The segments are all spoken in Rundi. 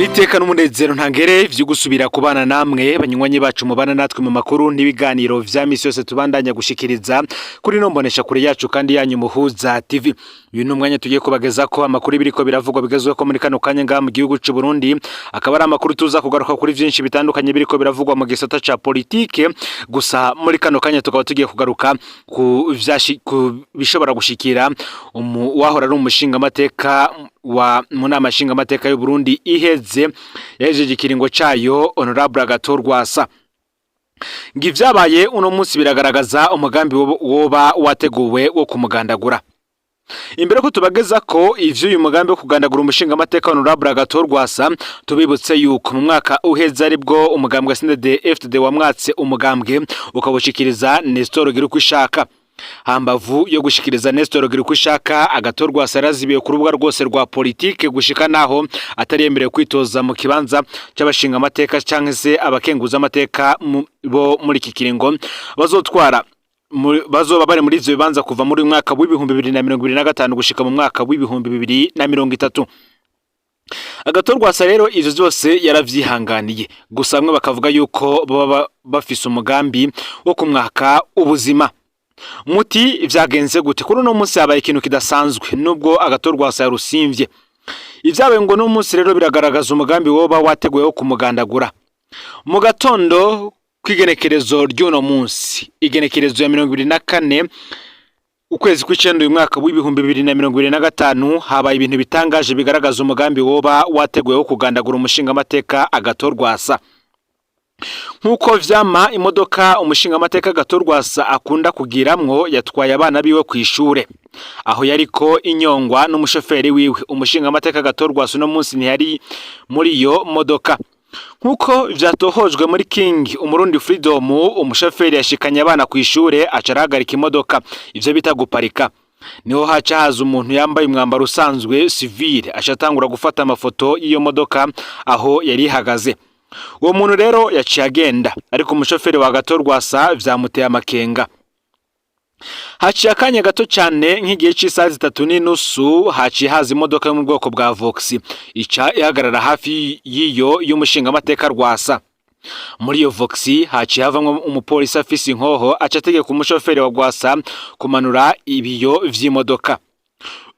Niteka n'umunezero ntangere vyo gusubira kubana namwe, banywanyi bacu mubana natwe mu makuru n'ibiganiro vya misi yose tubandanya gushikiriza kuri no mbonesha kure yacu kandi yanyu Muhuza TV. Uyu ni umwanya tugiye kubageza ko amakuru biriko biravugwa bigezweho ko muri kano kanya ngaha mu gihugu c'u Burundi, akaba ari amakuru tuza kugaruka kuri vyinshi bitandukanye biriko biravugwa mu gisata ca politike. Gusa muri kano kanya tukaba tugiye kugaruka ku bishobora gushikira uwahora ari umushinga amateka wa mu nama nshinga amateka y'u Burundi iheze, yahejeje ikiringo cayo, Honorable Agathon Rwasa. Ngo ivyabaye uno munsi biragaragaza umugambi woba wateguwe wo kumugandagura. Imbere ko tubageza ko ivyo uyu mugambi wo kugandagura umushinga amateka Honorable Agathon Rwasa, tubibutse yuko mu mwaka uheze aribwo umugambwe wa CNDD FDD wamwatse umugambwe, ukawushikiriza Nestor Girukwishaka. Hambavu yo gushikiriza Nestor Girukwishaka, Agathon Rwasa yarazibiye ku rubuga rwose rwa politike gushika naho atari yemerewe kwitoza mu kibanza c'abashinga amateka canke se abakenguza amateka bo muri iki kiringo bazotwara bazoba bari muri ivyo bibanza kuva muri uyu mwaka w'2025 gushika mu mwaka w'2030. Agathon Rwasa rero ivyo vyose yaravyihanganiye, gusa bamwe bakavuga yuko baba bafise umugambi wo kumwaka ubuzima. Muti vyagenze gute? Kuri uno munsi habaye ikintu kidasanzwe nubwo Agathon Rwasa yarusimvye. Ivyabaye ngo no munsi rero biragaragaza umugambi woba wateguwe wo kumugandagura. Mu gatondo kw'igenekerezo ry'uno munsi, igenekerezo ya 24 ukwezi kw'icenda uyu mwaka w'2025, habaye ibintu bitangaje bigaragaza umugambi woba wateguwe wo kugandagura umushingamateka Agathon Rwasa. Nk'uko vyama, imodoka umushingamateka Agathon Rwasa akunda kugiramwo yatwaye abana biwe kw'ishure, aho yariko inyongwa n'umushoferi wiwe. Umushingamateka Agathon Rwasa uno munsi ntiyari muri iyo modoka. Nk'uko vyatohojwe muri King Umurundi Freedom, umushoferi yashikanye abana kw'ishure, aca arahagarika imodoka, ivyo bita guparika. Niho haca haza umuntu yambaye umwambaro usanzwe civile, aca atangura gufata amafoto y'iyo modoka aho yari ihagaze. Uwo muntu rero yaciye agenda, ariko umushoferi wa Agathon Rwasa vyamuteye amakenga. Haciye akanya gato cane, nk'igihe c'isaha 3:30, haciye haza imodoka yo mu bwoko bwa Vox, ica ihagarara hafi y'iyo y'umushingamateka Rwasa. Muri iyo Vox haciye havamwo umupolisi afise inkoho, aca ategeka umushoferi wa Rwasa kumanura ibiyo vy'imodoka.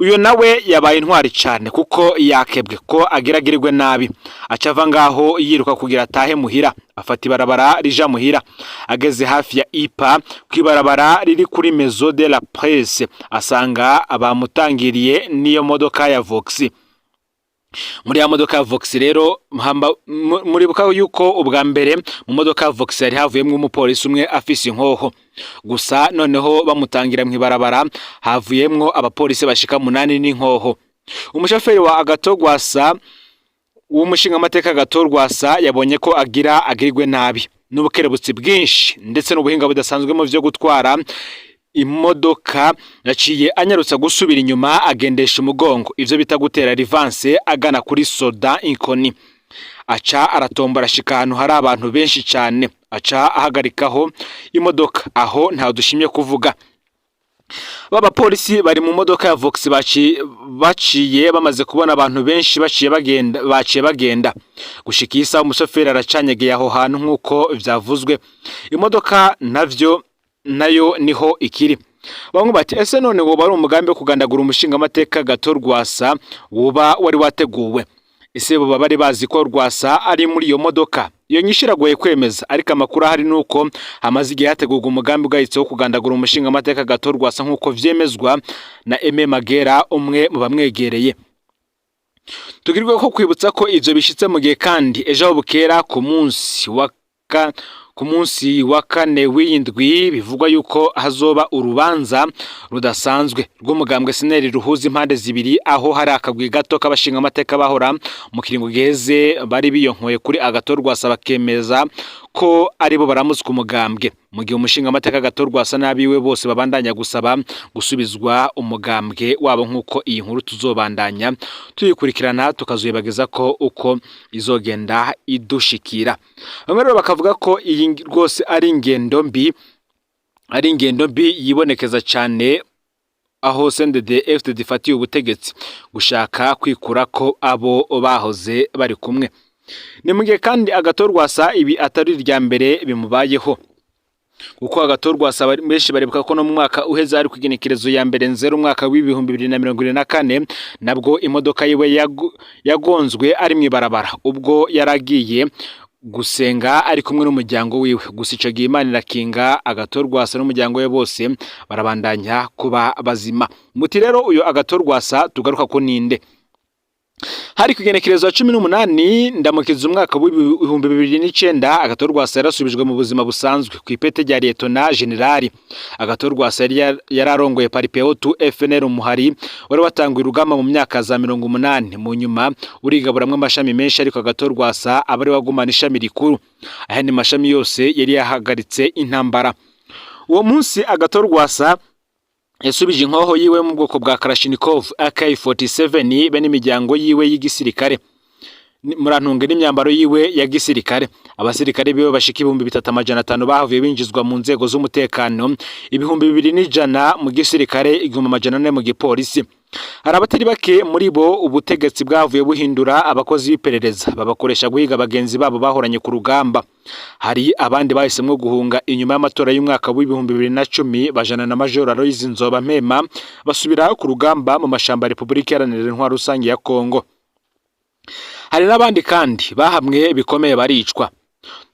Uyo nawe yabaye intwari cane kuko yakebwe ko agira agirirwe nabi, aca ava ngaho yiruka kugira atahe muhira, afata ibarabara rija muhira. Ageze hafi ya IPA, kw'ibarabara riri kuri Maison de la Presse, asanga abamutangiriye n'iyo modoka ya Vox. Muri ya modoka ya Vox rero, muribuka yuko ubwa mbere mu modoka ya Vox yari havuyemwo umupolisi umwe afise inkoho gusa. Noneho bamutangira mw'ibarabara, havuyemwo abapolisi bashika 8 n'inkoho. Umushoferi wa Agathon Rwasa, w'umushingamateka Agathon Rwasa, yabonye ko agira agirirwe nabi. N'ubukerebutsi bwinshi ndetse n'ubuhinga budasanzwe mu vyo gutwara imodoka, yaciye anyarutsa gusubira inyuma, agendesha umugongo, ivyo bita gutera reverse, agana kuri Soda Inkoni, aca aratombora ashika ahantu hari abantu benshi cane, aca ahagarikaho imodoka aho ntawe dushimye kuvuga. B'abapolisi bari mu modoka ya Vox baciye bamaze kubona abantu benshi baciye bagenda, baciye bagenda. Gushika iyi saha umushoferi aracanyegeye aho hantu nk'uko vyavuzwe, imodoka navyo nayo niho ikiri. Bamwe bati: "Ese none woba ari umugambi wo kugandagura umushingamateka Agathon Rwasa woba wari wateguwe? Ese boba bari bazi ko Rwasa ari muri iyo modoka?" Iyo nyishu iragoye kwemeza, ariko amakuru ahari nuko hamaze igihe hategurwa umugambi ugayitse wo kugandagura umushingamateka Agathon Rwasa, nk'uko vyemezwa na Aime Magera, umwe mu bamwegereye. Tugirwe ko kwibutsa ko ivyo bishitse mu gihe kandi ejo aho bukera ku munsi wa kane w'indwi bivugwa yuko hazoba urubanza rudasanzwe rw'umugambwe SNL ruhuza impande zibiri, aho hari akagwi gato k'abashingamateka bahora mu kiringo giheze bari biyonkoye kuri Agathon Rwasa, bakemeza ko aribo baramutswa umugambwe, mu gihe umushingamateka Agathon Rwasa n'abiwe bose babandanya gusaba gusubizwa umugambwe wabo, nk'uko iyi nkuru tuzobandanya tuyikurikirana tukazoyibageza ko uko izogenda idushikira. Bamwe rero bakavuga ko iyi rwose ari ingendo mbi, ari ingendo mbi yibonekeza cyane. aho CNDD FDD ifatiye ubutegetsi, gushaka kwikura ko abo bahoze bari kumwe. Ni mu gihe kandi Agathon Rwasa ibi atari irya mbere bimubayeho, kuko Agathon Rwasa benshi baribuka ko no mu mwaka uheze, ari ku igenekerezo ya 1 Nzero umwaka w'2024, nabwo imodoka yiwe yagonzwe ari mw'ibarabara ubwo yaragiye gusenga ari kumwe n'umuryango wiwe. Gusa ico gihe Imana irakinga, Agathon Rwasa n'umuryango we bose barabandanya kuba bazima. Muti rero uyu Agathon Rwasa tugaruka ko ninde? Hari ku igenekerezo ya 18 Ndamukiza umwaka w'2009, Agathon Rwasa yarasubijwe mu buzima busanzwe ku ipete rya Lieutenant Général. Agathon Rwasa yari yararongoye Palipehutu FNL, umuhari wari watanguye urugamba mu myaka za 80, mu nyuma urigaburamwo amashami menshi, ariko Agathon Rwasa aba ari wagumana ishami rikuru, ayandi mashami yose yari yahagaritse intambara. Uwo munsi Agathon Rwasa yasubije inkoho yiwe mu bwoko bwa Kalashnikov AK47 be n'imiryango yiwe y'igisirikare, murantunge, n'imyambaro yiwe ya gisirikare. Abasirikare biwe bashika 3500 bahavuye binjizwa mu nzego z'umutekano, 2100 mu gisirikare, 1400 mu gipolisi. Hari abatari bake muri bo ubutegetsi bwavuye buhindura abakozi b'iperereza, babakoresha guhiga bagenzi babo bahoranye ku rugamba. Hari abandi bahisemwo guhunga inyuma y'amatora y'umwaka w'2010, bajana na Major Aloys Nzobonimpa, basubira ku rugamba mu mashamba ya Repubulika Iharanira Intwaro Rusange ya Kongo. Hari n'abandi kandi bahamwe bikomeye baricwa.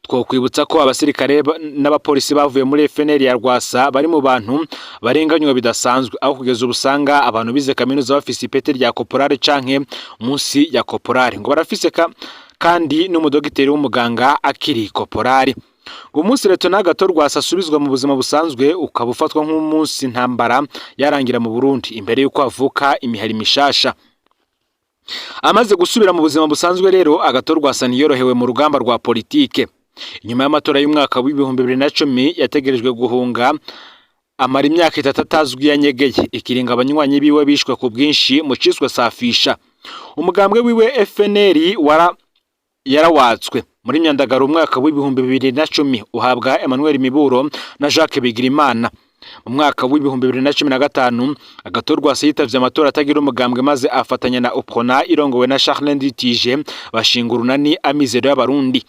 Twokwibutsa ko abasirikare n'abapolisi bavuye muri FNL ya Rwasa bari mu bantu barenganywa bidasanzwe, aho kugeza ubu usanga abantu bize kaminuza bafise ipete rya koporale canke munsi ya koporale, ngo barafise kandi n'umudogiteri w'umuganga akiri koporale. Ngo umunsi Lieutenant Agathon Rwasa asubizwa mu buzima busanzwe ukaba ufatwa nk'umunsi ntambara yarangira mu Burundi, imbere y'uko havuka imihari mishasha. Amaze gusubira mu buzima busanzwe rero, Agathon Rwasa ntiyorohewe mu rugamba rwa politike. Inyuma y'amatora y'umwaka w'2010 yategerejwe guhunga, amara imyaka 3 atazwi yanyegeye, ikiringa abanywanyi biwe bishwe ku bwinshi mu ciswe safisha. Umugambwe wiwe FNL wara yarawatswe muri Myandagaro umwaka w'2010, uhabwa Emmanuel Miburo na Jacques Bigirimana. Mu mwaka w'2015 Agathon Rwasa yitavye amatora atagira umugambwe, maze afatanya na UPRONA irongowe na Charles Nditije, bashinga urunani Amizero y'Abarundi.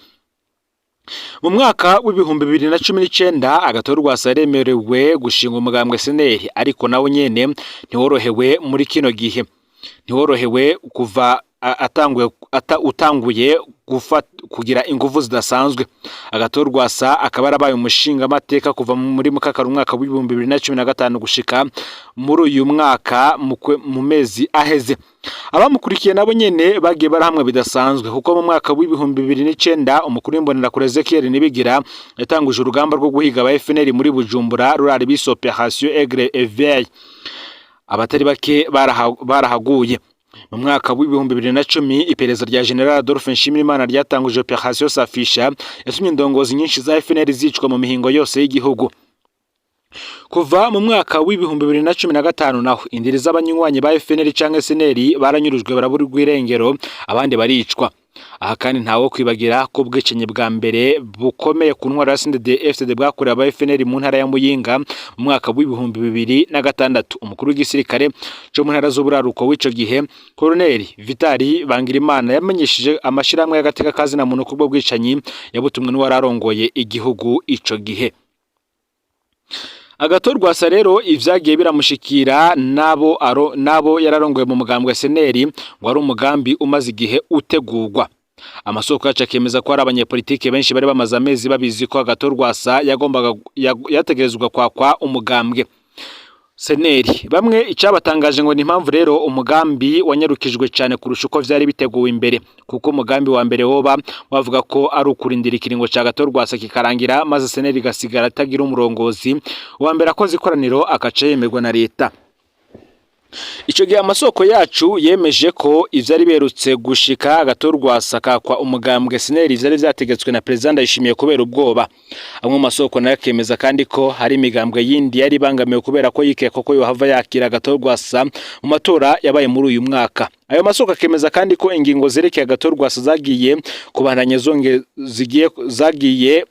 Mu mwaka w'2019 Agathon Rwasa yaremerewe gushinga umugambwe SNL, ariko nawe nyene ntiworohewe muri kino gihe, ntiworohewe kuva atanguye utanguye kugira inguvu zidasanzwe. Agathon Rwasa akaba yarabaye umushingamateka kuva muri Mukakaro umwaka w'2015 gushika muri uyu mwaka mu mezi aheze. Abamukurikiye nabo nyene bagiye barahamwe bidasanzwe, kuko mu mwaka w'2009 umukuru w'Imbonerakure Ezekiel Nibigira yatanguje urugamba rwo guhiga aba FNL muri Bujumbura, rurari bise Opération Aigle Éveil. Abatari bake barahaguye. Mu mwaka w'2010 iperereza rya General Adolphe Nshimirimana ryatanguje Opération Safisha, yatumye indongozi nyinshi za FNL zicwa mu mihingo yose y'igihugu. Kuva mu mwaka w'2015 naho indiri z'abanywanyi ba FNL canke SNL baranyurujwe, baraburirwa irengero, abandi baricwa. Aha kandi ntawo kwibagira ko ubwicanyi bwa mbere bukomeye ku ntwaro ya CNDD FDD bwakorewe aba FNL mu ntara ya Muyinga mu mwaka w'2006. Umukuru w'igisirikare co mu ntara z'uburaruko w'ico gihe, Colonel Vitali Bangirimana, yamenyesheje amashirahamwe y'agateka kazina muntu kubwo bwicanyi yabutumwe n'uwararongoye igihugu ico gihe. Agathon Rwasa rero ivyagiye biramushikira nabo yararongoye mu mugambwe SNL ngo ari umugambi umaze igihe utegurwa. Amasoko yacu akemeza ko hari abanyepolitike benshi bari bamaze amezi babizi ko Agathon Rwasa yagombaga yategerezwa kwakwa umugambwe SNL. Bamwe icabatangaje ngo ni impamvu rero umugambi wanyarukijwe cyane kurusha uko vyari biteguwe imbere, kuko umugambi wa mbere woba wavuga ko ari ukurindira ikiringo ca Agathon Rwasa kikarangira, maze SNL igasigara atagira umurongozi, wa mbere akoze ikoraniro akaca yemerwa na leta. Ico gihe amasoko yacu yemeje ko ivyari berutse gushika Agathon Rwasa kakwa umugambwe SNL vyari vyategetswe na President Ndayishimiye kubera ubwoba. Amwe mu masoko nayo akemeza kandi ko hari imigambwe yindi yari ibangamiwe kubera ko yikeka ko yohava yakira Agathon Rwasa mu matora yabaye muri uyu mwaka. Ayo masoko akemeza kandi ko ingingo zerekeye Agathon Rwasa zagiye kubandanya zonge zigiye zagiye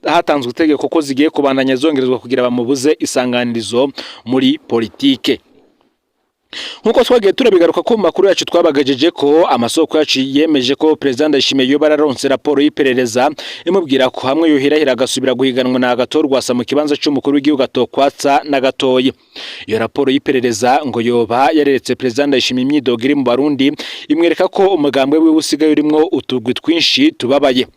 Hatanzwe itegeko ko zigiye kubandanya zongerezwa kugira bamubuze isanganirizo muri politike. Nkuko twagiye turabigaruka ko mu makuru yacu twabagajeje ko amasoko yacu yemeje ko President Ndayishimiye yoba yararonse raporo y'iperereza imubwira ko hamwe yohirahira agasubira guhiganwa na Agathon Rwasa mu kibanza c'umukuru w'igihugu atokwatsa na gatoyi. Iyo raporo y'iperereza ngo yoba yareretse President Ndayishimiye imyidogo iri mu Barundi, imwereka ko umugambwe wiwe usigaye urimwo utugwi twinshi tubabaye,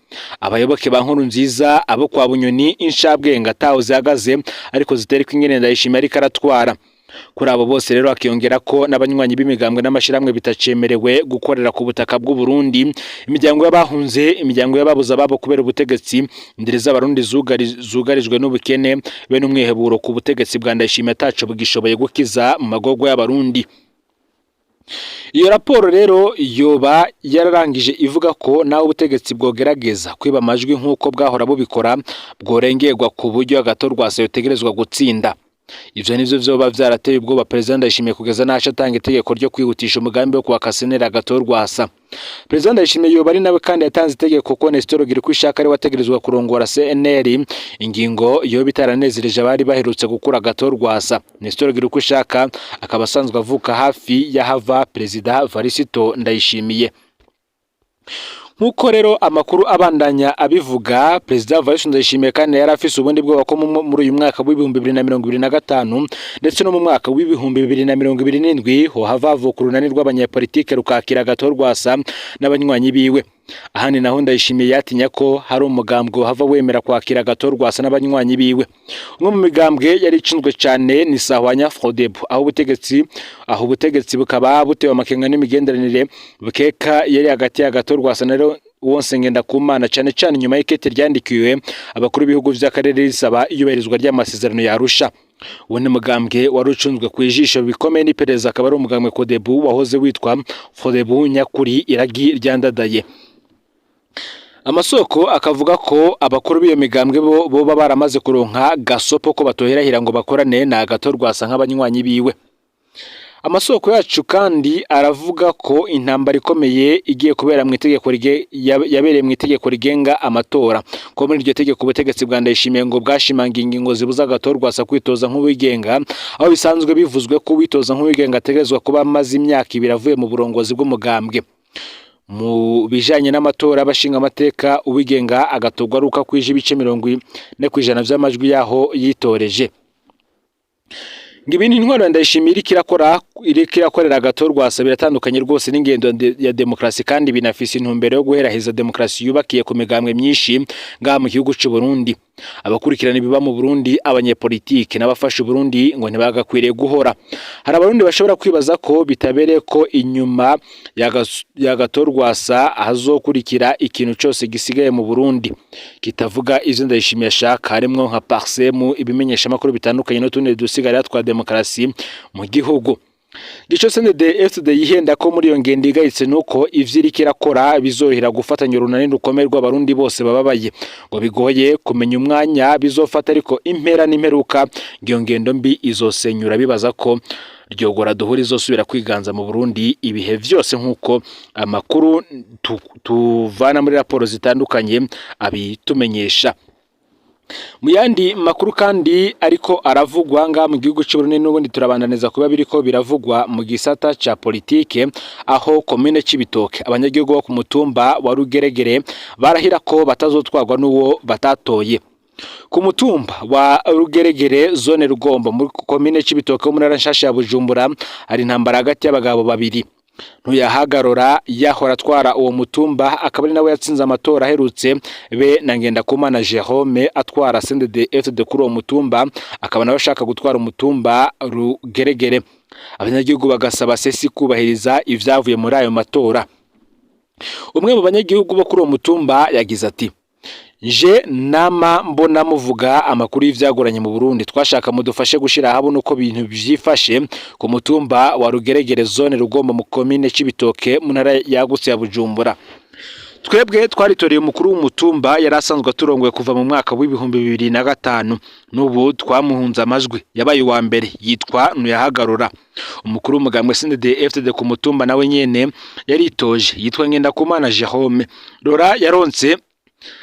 abayoboke ba Nkurunziza, abo kwa Bunyoni, inshabwenge ataho zihagaze ariko zitereka ingene Ndayishimiye ariko aratwara. Kuri abo bose rero hakiyongera ko n'abanywanyi b'imigambwe n'amashirahamwe bitacemerewe gukorera ku butaka bw'u Burundi, imiryango y'abahunze, imiryango y'ababuze ababo kubera ubutegetsi, indiri z'Abarundi zugarijwe n'ubukene be n'umwiheburo ku butegetsi bwa Ndayishimiye ataco bugishoboye gukiza mu magorwa y'Abarundi. Iyo raporo rero yoba yararangije ivuga ko nawe ubutegetsi bwogerageza kwiba amajwi nk'uko bwahora bubikora, bworengerwa ku buryo Agathon Rwasa yotegerezwa gutsinda. Ivyo nivyo vyoba vyarateye ubwoba Perezida Ndayishimiye kugeza n'aho atanga itegeko ryo kwihutisha umugambi wo kwaka CNL Agathon Rwasa. Perezida Ndayishimiye yoba ari nawe kandi yatanze itegeko ko Nestor Girukishaka ari wategerezwa kurongora CNL, ingingo yoba itaranezereje abari baherutse gukura Agathon Rwasa. Nestor Girukishaka akaba asanzwe avuka hafi y'ahava Perezida Varisito Ndayishimiye. Nk'uko rero amakuru abandanya abivuga, Perezida Varisito Ndayishimiye kandi yari afise ubundi bwoba ko muri uyu mwaka w'2025 ndetse no mu mwaka w'2027 hohava havuka urunani rw'abanyepolitike rukakira Agathon Rwasa n'abanywanyi biwe. Ahandi naho Ndayishimiye yatinya ko hari umugambwe hava wemera kwakira Agathon Rwasa n'abanywanyi biwe. Umwe mu migambwe yari icunzwe cane ni Sahwanya Frodebu, aho ubutegetsi bukaba butewe amakenga n'imigenderanire bukeka yari hagati ya Agathon Rwasa na Léonce Ngendakumana, cane cane inyuma y'ikete ryandikiwe abakuru b'ibihugu vy'akarere risaba iyubahirizwa ry'amasezerano ya Arusha. Uwo ni mugambwe wari ucunzwe ku ijisho bikomeye n'iperereza, akaba ari umugambwe Kodebu wahoze witwa Frodebu Nyakuri Iragi ryandadaye. Amasoko akavuga ko abakuru b'iyo migambwe bo boba baramaze kuronka gasopo ko batoherahira ngo bakorane na Agathon Rwasa nk'abanywanyi biwe. Amasoko yacu kandi aravuga ko intambara ikomeye igiye kubera mu itegeko yabereye mu itegeko rigenga amatora, ko muri iryo tegeko ubutegetsi bwa Ndayishimiye ngo bwashimangiye ingingo zibuza Agathon Rwasa kwitoza nk'uwigenga, aho bisanzwe bivuzwe ko uwitoza nk'uwigenga ategerezwa kuba amaze imyaka 2 avuye mu burongozi bw'umugambwe. Mu bijanye n'amatora y'abashinga amateka, uwigenga agatorwa ari uko akwije ibice 40% vy'amajwi yaho yitoreje. Ngo ibintu intwaro ya Ndayishimiye iriko irakora, iriko irakorera Agathon Rwasa, biratandukanye rwose n'ingendo ya demokarasi, kandi binafise intumbero yo guheraheza demokarasi yubakiye ku migambwe myinshi ngaha mu gihugu c'u Burundi. Abakurikirana ibiba mu Burundi, abanyepolitike n'abafasha Burundi ngo ntibagakwiriye guhora. Hari Abarundi bashobora kwibaza ko bitabereye ko inyuma ya Agathon Rwasa hazokurikira ikintu cose gisigaye mu Burundi kitavuga ivyo Ndayishimiye ashaka, harimwo nka Parsem, ibimenyeshamakuru bitandukanye n'utundi dusigarira twa demokarasi mu gihugu. Ico CNDD FDD yihenda ko muri iyo ngendo igayitse nuko ivyo iriko irakora bizorohera gufatanya urunani rukomeye rw'Abarundi bose bababaye. Ngo bigoye kumenya umwanya bizofata, ariko impera n'imperuka ngo iyo ngendo mbi izosenyura bibaza ko ryogora duhura izosubira kwiganza mu Burundi ibihe vyose, nk'uko amakuru tuvana muri raporo zitandukanye abitumenyesha. Mu yandi makuru kandi ariko aravugwa nga mu gihugu c'u Burundi, n'ubundi turabandaniza kuba biriko biravugwa mu gisata ca politike, aho komine Cibitoke abanyagihugu bo ku mutumba wa Rugeregere barahira ko batazotwarwa n'uwo batatoye. Ku mutumba wa Rugeregere, zone Rugombo, muri komine Cibitoke wo mu ntara nshasha ya Bujumbura, hari intambara hagati y'abagabo babiri. Ntuyahagarora yahora atwara uwo mutumba, akaba ari nawe yatsinze amatora aherutse, be na Ngendakumana Jerome atwara CNDD FDD kuri uwo mutumba, akaba nawe ashaka gutwara umutumba Rugeregere. Abanyagihugu bagasaba CECI kubahiriza ivyavuye muri ayo matora. Umwe mu banyagihugu bo kuri uwo mutumba yagize ati: "Nje nama mbona muvuga amakuru y'ivyagoranye mu Burundi, twashaka mudufashe gushira ahabona uko bintu vyifashe ku mutumba wa Rugeregere, zone Rugombo, mu komine Cibitoke, mu ntara yagutse ya Bujumbura. Twebwe twaritoreye umukuru w'umutumba yari asanzwe aturongoye kuva mu mwaka w'2005. N'ubu twamuhunze amajwi, yabaye uwa mbere, yitwa Ntuyahagarura. Umukuru w'umugambwe CNDD FDD ku mutumba nawe nyene yaritoje, yitwa Ngendakumana Jerome. Rora yaronse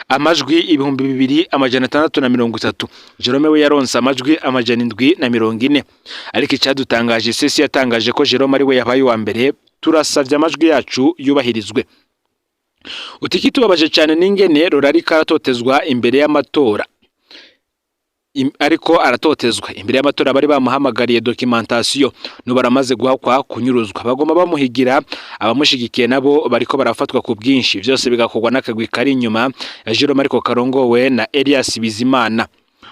amajwi 2630. Jerome we yaronse amajwi 740. Ariko icadutangaje, CECI yatangaje ko Jerome ari we yabaye uwa mbere. Turasavye amajwi yacu yubahirizwe. Uti ikitubabaje cyane n'ingene Rora ariko aratotezwa imbere y'amatora. Ariko aratotezwa imbere y'amatora, bari bamuhamagariye documentation, n'ubu baramaze guhakwa kunyuruzwa, bagomba bamuhigira. Abamushigikiye nabo bariko barafatwa ku bwinshi, vyose bigakorwa n'akagwi kari inyuma ya Jerome ariko karongowe na Elias Bizimana.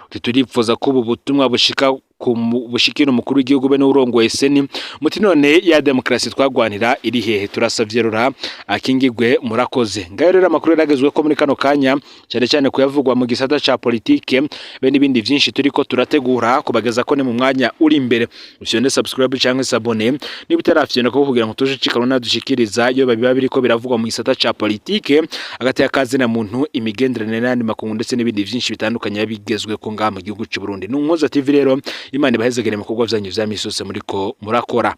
Uti turipfuza ko ubu butumwa bushika ku bushikira umukuru w'igihugu be n'urongoye CENI. Muti none ya demokarasi twagwanira iri hehe? Turasavye Rora akingigwe. Murakoze. Ngayo rero amakuru yaragezwe ko muri kano kanya, cyane cyane kuyavugwa mu gisata ca politike be n'ibindi vyinshi turiko turategura kubageza ko ni mu mwanya uri imbere. Ufyonde subscribe cyangwa s'abonner niba utarafyonda ko kugira ngo tuje cikano nadushikiriza iyo biba biriko biravugwa mu gisata ca politike, hagati y'akazi na muntu, imigenderanire n'ayandi makungu, ndetse n'ibindi vyinshi bitandukanye bigezwe ko ngaha mu gihugu c'u Burundi. Ni Umuhuza TV rero. Imana ibahezegere mu bikorwa vyanyu vya misi yose muriko murakora.